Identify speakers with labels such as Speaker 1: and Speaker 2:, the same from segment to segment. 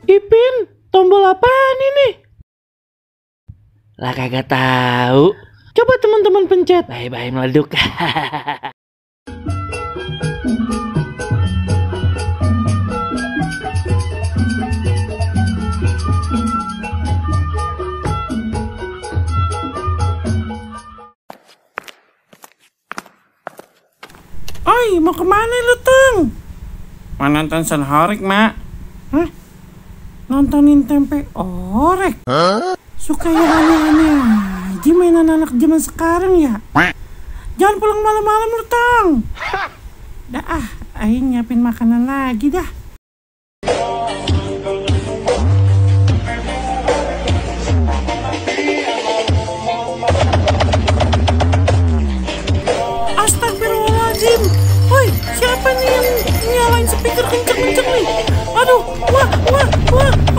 Speaker 1: Ipin, tombol apaan ini? Lah kagak tahu. Coba teman-teman pencet. Bye-bye meleduk.
Speaker 2: Oi, mau kemana lu, Tung? Mau nonton Senhorik, Mak. Hah? Nontonin tempe orek? Suka yang aneh-aneh aja mainan anak zaman sekarang ya? Jangan pulang malam-malam lu, Tung. Dah aing nyiapin makanan lagi dah. Astagfirullahaladzim. Woi, siapa nih yang nyalain speaker kenceng-kenceng nih? Aduh, wah,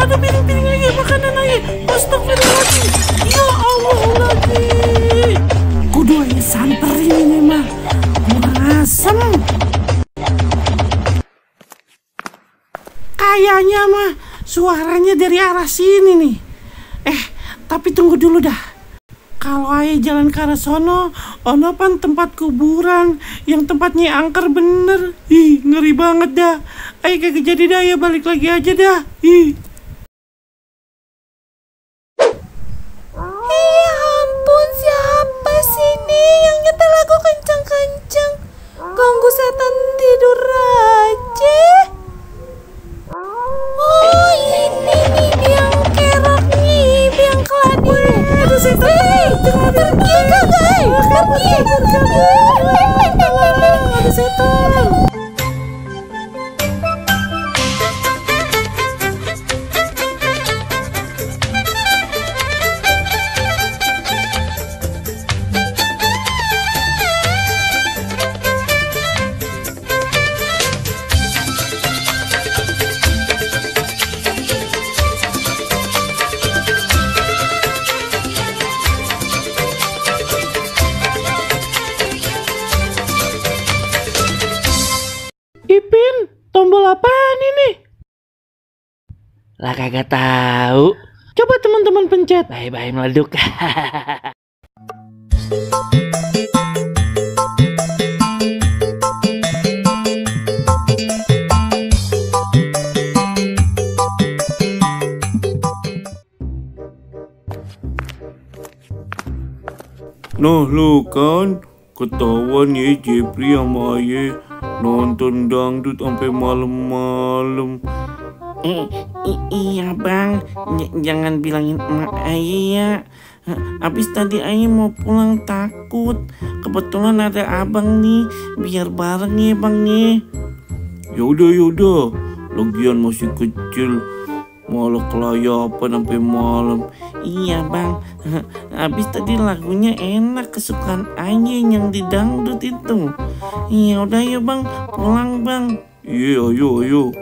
Speaker 2: ada piring-piring lagi, makanan lagi. Astagfirullahaladzim. Ya Allah lagi. Kudu aja samperin ini mah. Kurang asem. Kayaknya mah suaranya dari arah sini nih. Tapi tunggu dulu dah. Kalau ayah jalan ke arah sono, ono pan tempat kuburan yang tempatnya angker bener. Ih, ngeri banget dah. Ayah kagak jadi dah, ya balik lagi aja dah. Ih.
Speaker 3: Ya ampun, siapa sih nih yang nyetel lagu kenceng-kenceng? Ganggu setan tidur aja. Oh, ini nih biang kerok nih, biang keladi. Ada setan. Pergi kagak? Pergi. Ada setan.
Speaker 1: Ipin, tombol apaan ini? Lah kagak tahu. Coba teman-teman pencet. Bye-bye meleduk.
Speaker 2: Nah lu kan, ketahuan ya Jepri sama Aye nonton dangdut sampai malam-malam. Iya bang, jangan bilangin emak Aye ya. Abis tadi Aye mau pulang takut. Kebetulan ada abang nih, biar bareng ya bang nih. Yaudah, lagian masih kecil, malah kelayapan sampai malam. Iya bang, habis tadi lagunya enak, kesukaan Aye yang di dangdut itu. Iya udah ya bang, pulang bang. Iya ayo.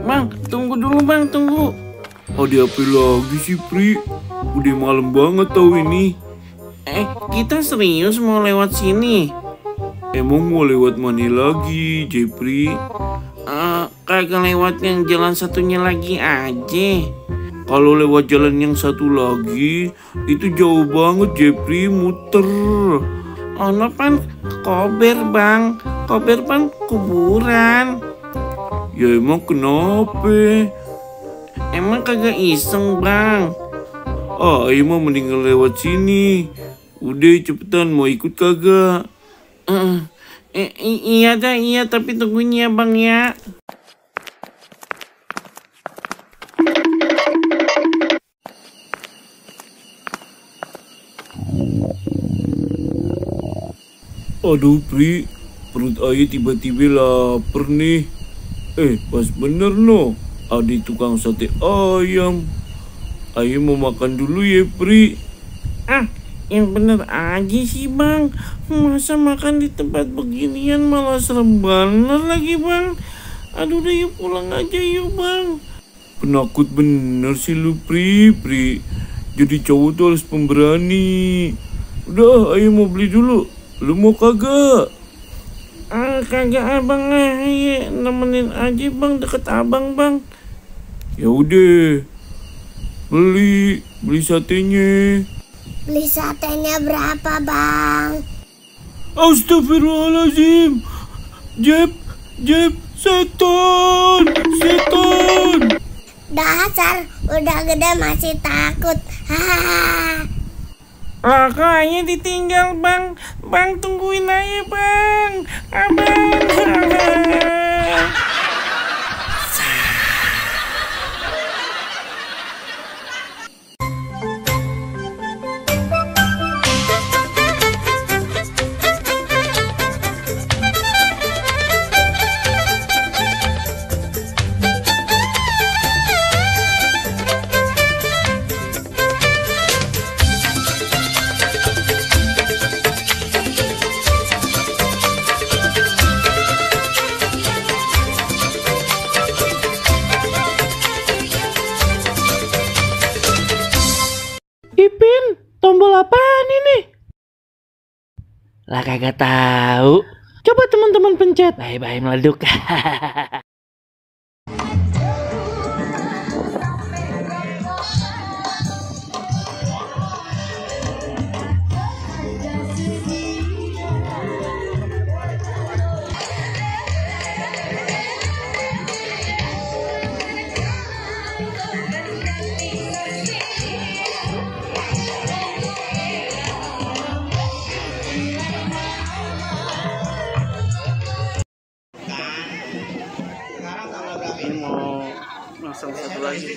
Speaker 2: Bang, tunggu dulu bang, tunggu. Ada apa lagi sih Pri? Udah malam banget tau ini. Kita serius mau lewat sini? Emang mau lewat mana lagi, Jepri? Kagak lewat yang jalan satunya lagi aja. Kalau lewat jalan yang satu lagi, itu jauh banget, Jepri, muter. Ono pan kober, bang. Kober pan kuburan. Ya emang kenapa? Emang kagak iseng, bang. Emang mendingan lewat sini. Udah cepetan, mau ikut kagak? Iya tapi tungguin ya bang ya. Aduh Pri, perut Aye tiba-tiba lapar nih. Pas bener no, ada tukang sate ayam. Aye mau makan dulu ya Pri. Yang bener aja sih bang. Masa makan di tempat beginian malah serem banget lagi bang. Aduh udah yuk pulang aja yuk bang. Penakut bener sih lu Pri. Jadi cowok tuh harus pemberani. Udah ayo mau beli dulu. Lu mau kagak? Kagak abang, iya, nemenin aja bang, deket abang bang. Ya udah, beli satenya.
Speaker 3: Beli satenya berapa, Bang?
Speaker 2: Astagfirullahaladzim. Jeb, setan.
Speaker 3: Dasar, udah gede masih takut. Hahaha.
Speaker 2: Lah kok aja ditinggal bang. Bang tungguin aja bang. Abang.
Speaker 1: Ipin, tombol apaan ini? Lah kagak tahu. Coba teman-teman pencet. Bye-bye meleduk.
Speaker 2: Ini mau masang satu lagi.